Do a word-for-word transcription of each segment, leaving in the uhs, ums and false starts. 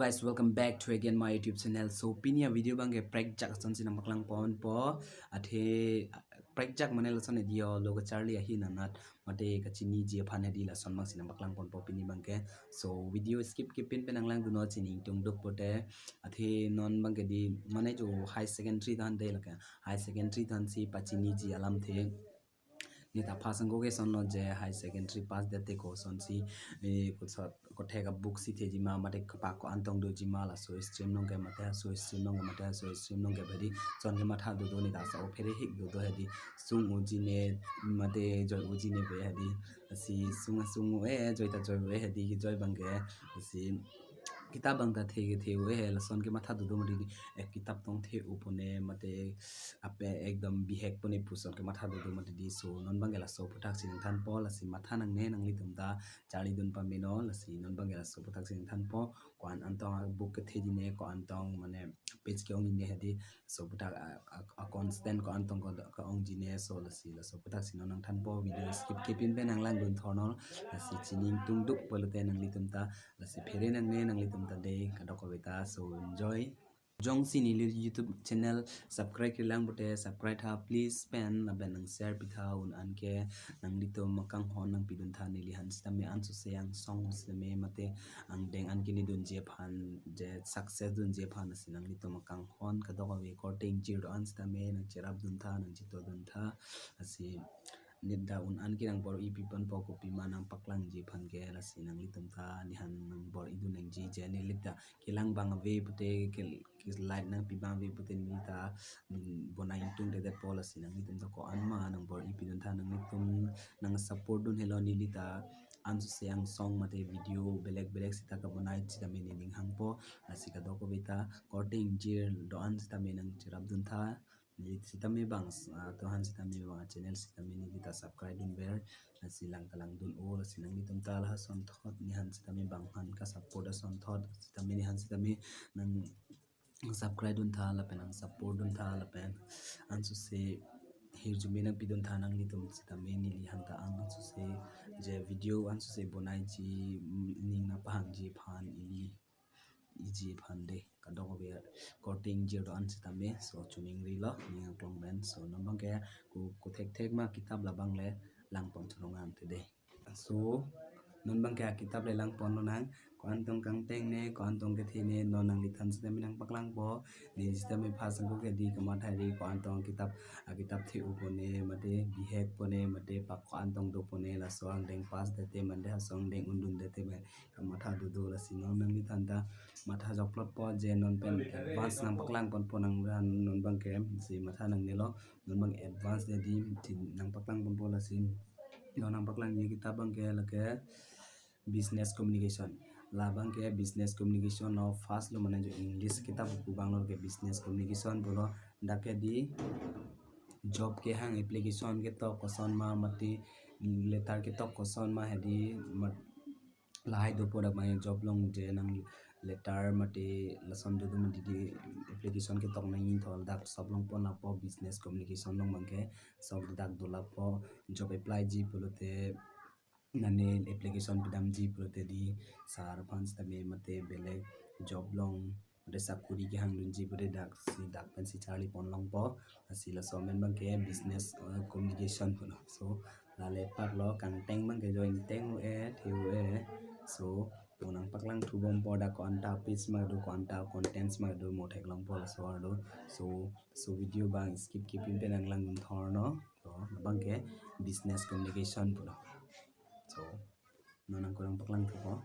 Guys, welcome back to again my YouTube channel. So pini a video abangke prekjak ason si nangpaklang ponpo. Athe prekjak mane lason edi o, lo kacharli ahin anat mate kachiniji aphan hedi lason abang si nangpaklang ponpo pini abangke. So video skip kepin pen nanglangdunnon, chini ingtungduk pote. Athe non abangke di mane jo high secondary than de lake. High secondary than si pachiniji alamthe. Neta pass angko ke sonlo je high secondary pass det te kosonsi, eh, kosot kothek a book si thejima mate kapak ko-an tong dojima, laso stream along ke mate laso stream along ke mate laso stream along ke hedi son ke matha dodo, neta sa o phere hik dodo hedi, sung uji ne mate joi uji ne pe hedi, si sung sung e joi ta joi e hedi, joi abangke si kitap abang ta the the e lason ke matha dodo mate di, eh, kitap tong the upone mate ape ekdom bihek pone puson ke matha dodo mate di. So non abangke laso aphuthak si nangthanpo, lasi matha nangne nanglitum ta charlidun pameno, lasi non abangke laso aphuthak si nangthanpo. Ko-an an tong a book kethe jine, ko-an tong mane page ke-ong jine hedi, laso aphuthak a, a, a constant ko-an tong ko, ko-ong jine, so lasi laso aphuthak si non nangthanpo, video skip kepin pen nanglangdun thornon, lasi chini ingtungduk pulote nanglitum ta, lasi phere nangne nanglitum ta de kadokave ta, so enjoy. Jongsi neli YouTube channel subscribe kelang pote subscribe tha please pen, lapen nang share pitha, un-an ke nanglitum akanghon nangpidun tha, neliphan sitame ansose angsong sitame mate angdeng an kini dunji aphan je success dunji aphan, lasi nanglitum akanghon kadokave korte ingjir do-an sitame nangcherapdun tha, nangchitodun tha, lasi neta un-an ke nangbor-i piponpo kopima nangpaklangji aphan ke, lasi nanglitum ta neliphan nangbor-idun nangji je neli ta kelang abang ave pote ke, ke like nangpi abang ave pote neli ta, mm, bonai ingtungdedetpo, lasi nanglitum ta ko-an ma nangbor-i pidun tha, nanglitum nang support dun helo neli ta ansose angsong mate video belek belek sita kabonai sitame ne ning hangpo, lasi kadokave ta korte ingjir do-an sitame nangcherapdun tha. Neli sitame abang, ah, to-an sitame abang channel sitame neli ta subscribe dunver, lasi lang ta langdun-o, lasi nanglitum ta la asonthot neliphan sitame abang aphan ka support asonthot sitame neliphan sitame nang subscribe dun tha lapen nang support dun tha lapen ansose hirjume nangpidun tha nanglitum sitame neliphan ta, ansose je video ansose bonaiji, mm, ning nangpahangji aphan ili iji aphan de kadokave korte ingjir do-an sitame, so chuning rilo ning aklong pen, so non abangke ko, kothekthek ma kitap labang le langpon thunong ang te de. So non abangke akitap le langponlonang, ko-an tong kangteng ne, ko-an tong kethe ne, non nangliphan sitame nangpaklangpo, ne sitame phas angko ke di kamatha ri, ko-an tong kitap, akitap the upone mate bihek pone mate pak ko-an tong dopone, laso angdeng pass dete mate laso angdeng undun dete me kamatha dodo, lasi non nangliphan ta matha jokplotpo je non pen advance nangpaklang ponpo nang ran, non abangke si matha nangnelo, non abang advance jadi si nangpaklang ponpo, lasi non nangpaklangji kitap abangke lake business communication. Labangke business communication lo first lo mane jo English kitap buku abang lo ke business communication pulo, dak ke di job kehang application ketok koson ma mate letter ketok koson ma hedi mat lahai dopo dak mane job along je nang letter mate lason dodo mate di application ketok nangji thol dak sob longpon lapo, business communication along abangke sob dak do lapo, job apply ji pulote nane application pidamji pulote di sir aphan sitame mate belek job along mate sakuri kehang dunji pulote dak si dak pensi charli pon longpo, lasi laso amen abangke business, eh, communication pulo. So lale pak lo, kangteng abangke join teng u e, the u e. So mo nangpaklang thubompo dak ko-an ta page ma do, ko-an ta contents ma do mo theklongpo laso arlo. So, so video abang skip kepin pen nanglangdun thornon. So abangke business communication pulo. So non nangko nangpaklang thupo.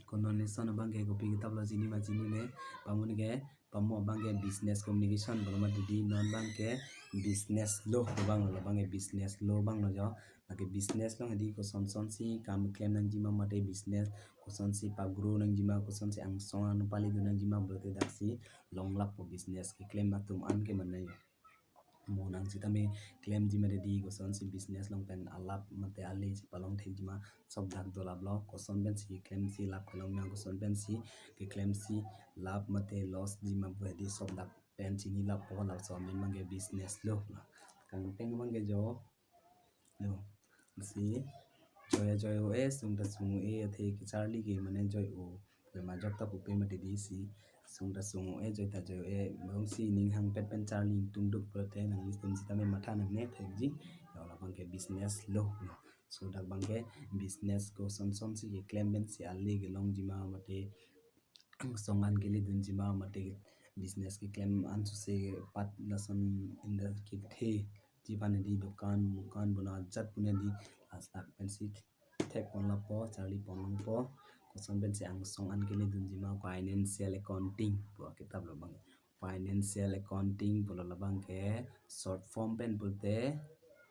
Ko non ne son abangke kopi kitap lo chini ma chinine, pamun ke pamo abangke business communication pulo mati di, non abangke business law abang lo, abangke business law abang lo jo. Lake business along hedi koson son si kam klem nangji ma mate business koson si pa-grow nangji ma, koson si angsong an pali dun nangji ma pulote dak si long lapo business keklem atum an ke mane. Mo nang sitame klemji mate di koson si business along pen alap mate ale si palong thekji ma sob dak do lap lo, koson pensi keklem si lap kelong nang, koson pensi keklem si lap mate loss ji ma pu hedi sob dak pen chini lapo, laso amen abangke business law. Kangteng abangke jo lo, si Joi joi o e, sung ta sung o e, athe kecharli ke mane joi o. Koima jok ta pupe mati di si. Sung ta sung o e, joi ta joi o e. Bang si ning hangpet pen charli tung duk pulote nanglitum sitame matha nangne thekji. Ya, labang ke business lo. So dak bang ke business koson son si keklem pen si ale kelongji ma mate angsong an kele dunji ma mate business keklem an suse pat lason inda kithekji pon di, dukan mukan bona jat pon di, laso dak pen si thek pon lapo, charli pon longpo. Koson pen si angsong an kele dunji ma, financial accounting pu akitap lo bang. Financial accounting pulo labang ke short form pen pulote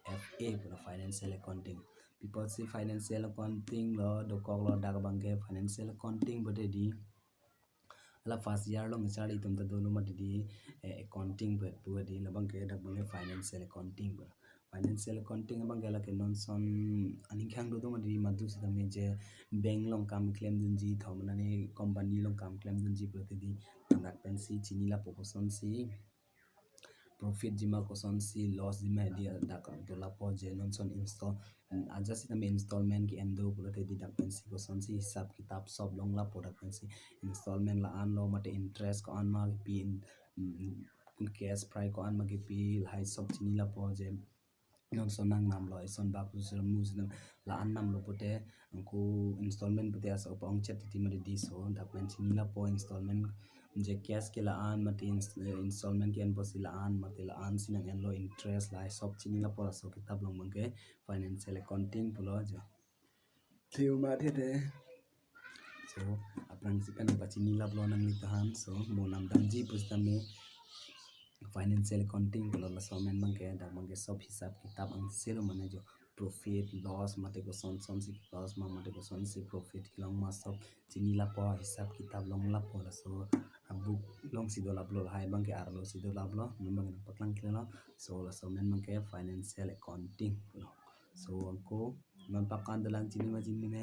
F A pulo, financial accounting. Pi apotsi financial accounting lo dokok lo, dak bang ke financial accounting pulote di hala first year along charli atum ta dolo mati di, eh, accounting pu pu di, labang ke dak bang ke financial accounting pu. Financial accounting abang ke lake non son aning khang do do mati di, madu sitame je bank along kam klem dunji, thom nani company along kam klem dunji pulote di, dak pen si chini lapo koson si profit ji ma, koson si loss ji ma, di dak do lapo je non son install, mm, aja sitame installment ke-en do pulote di dak pen si koson si hisap kitap sob long lapo, dak pen si installment la-an lo mate interest ko-an ma kepi, in, mm, cash prai ko-an ma kepi, lahai sob chini lapo je non son nang nam lo, ison bak pu sir mu sir la-an nam lo pulote, angko installment pulote asa upa ongchet titi mati di. So dak pen chini lapo installment je cash ke la-an mate ins-, eh, installment ke-en apotsi la-an mate la-an si nang-en lo, interest lahai sob chini lapo, laso akitap along bang ke financial accounting pulo jo. Theo mati de. So aphrang si pen pachini laplo nanglitum aphan. So mo nam damji pusitame financial accounting pulo, laso amen bang ke dak bang ke sob hisap kitap angse lo mane jo, profit loss mate koson son si loss ma mate koson si profit kelong ma sob chini lapo, hisap kitap long lapo, laso a-book along si do laplo, lahai bang ke arlo si do laplo, non bang ke nangpaklang klelo. So laso amen bang ke financial accounting pulo. So angko non pak an dolang chini ma chini ne,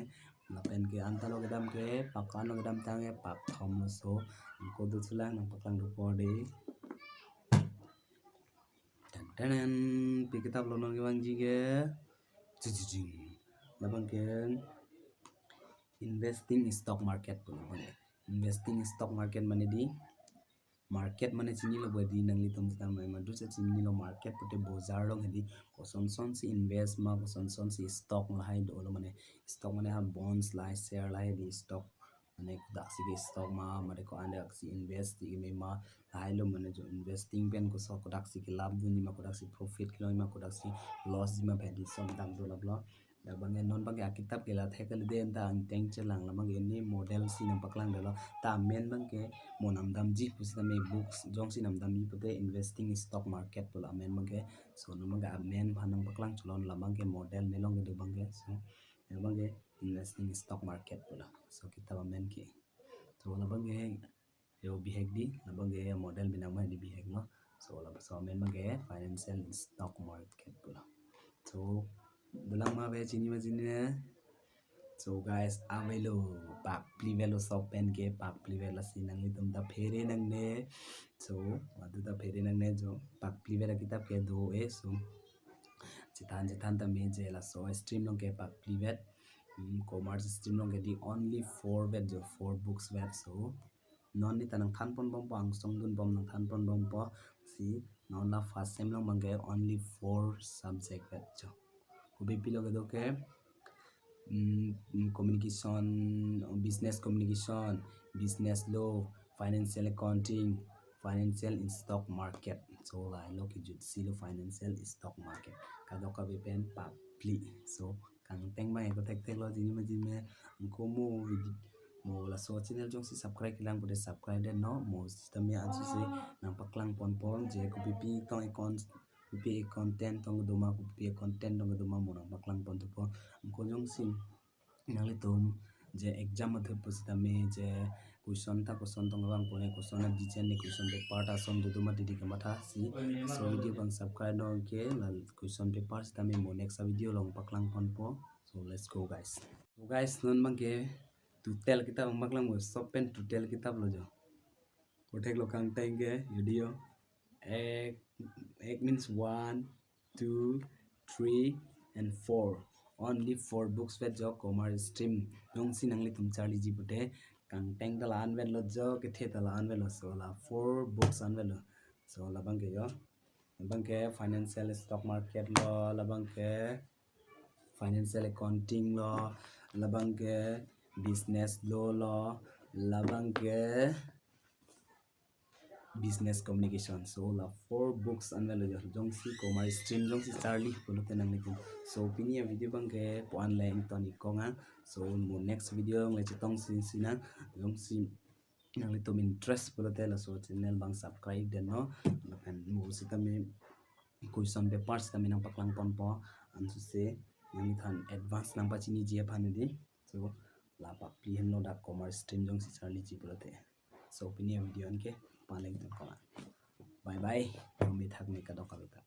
lapen ke anta lo kedam ke pak an lo kedam tang ke pak thom lo. So angko do thulang, nangpaklang do por de. Ten ten, pi kitap lo non kevangji ke, jijijing, labang ke investing stock market pulo. Investing stock market mane di market mane chini lo badi, nanglitum sitame madu sa chini lo, market pulote bojar along hedi koson son si invest ma, koson son si stock lahai dolo, mane stock mane ha bonds lahai, share lahai di, stock mane kodak si ke stock ma mane ko-an dak si invest di me ma, lahai lo mane jo, investing pen koson kodak si kelap dunji ma, kodak si profit kelong ma, kodak si loss ji ma, hedi sob dak do laplo. Dak bang ke non bang ke akitap ke la thek kali de, anta angteng chelang, labang ke ne model si nangpaklang dolo. Ta amen bang ke mo nam damji pusitame books jongsi nam damji pulote investing stock market pulo amen bang ke. So non bang ke amen aphan nangpaklang cholon, labang ke model ne along kedo bang ke. So labang ke investing stock market pulo. So kitap amen ke. So labang ke yo bihek di, labang ke model binang ma di bihek no. So laso amen bang ke financial stock market pulo. So dolang ma ave chini ma chini ne. So guys, avelo, pak phli velo, sob pen ke pak phli vet, lasi nanglitum ta phere nangne. So madu ta phere nangne jo, pak phli vet akitap ke do e. So chethan chethan tame je laso stream along ke pak phli vet, hmm, commerce stream along ke di only four vet jo, four books vet. So non ne ta nangthan pon bompo, angsong dun bom nangthan pon bompo. Si non la first sem along bang ke only four subject vet jo. Kopi pi lo kedo ke, mm, mm, communication, business communication, business law, financial accounting, financial in stock market. So lahai lo kejut si lo financial stock market. Kadokave pen pak phli. So kangteng bang ke ko thek thek lo, chini ma chini ne. Angko mo video, mo laso channel jongsi subscribe kelang pulote subscribe det non, mo sitame ajo si nangpaklang pon pon je kopi pi tong account, kopi content tong do ma, kopi content tong do ma mo nangpaklang pon thupo. Angko jongsi nanglitum je exam athut pusitame je question ta koson tong abang pone, koson a design ne, question paper ta som do do ma titi kamatha si. So video bang subscribe non ke la question paper sitame mo next video along paklang ponpo. So let's go guys. So guys, non bang ke total kitap abang paklang bo, sob pen total kitap lo jo. Ko thek lo kangteng ke video. Ek, ek means one, two, three, and four. Only four books vet jo commerce stream. Jongsi nanglitum charliji pute, kangteng ta la-an vet lo jo, kethe ta la-an vet lo. So la four books an vet lo. So labang ke jo, labang ke financial stock market lo, labang ke financial accounting lo, labang ke business law lo, labang ke business communication. So la four books an vet lo jo. Jongsi commerce stream jongsi charli pulote nanglitum. So pini avideo abang ke pu-an le ington-ik kong ang. So mo next video le chetongsi sinang. Jongsi nanglitum interest pulote laso channel abang subscribe den non. Lapen mo sitame question paper sitame nangpaklang ponpo. Ansose nangthan advance nangpachiniji aphan di. So la pakpli henlo dak commerce stream jongsi charliji pulote. So pini avideo anke pu-an le ington kong ang. Bye bye. Kami thak me kadokave ta.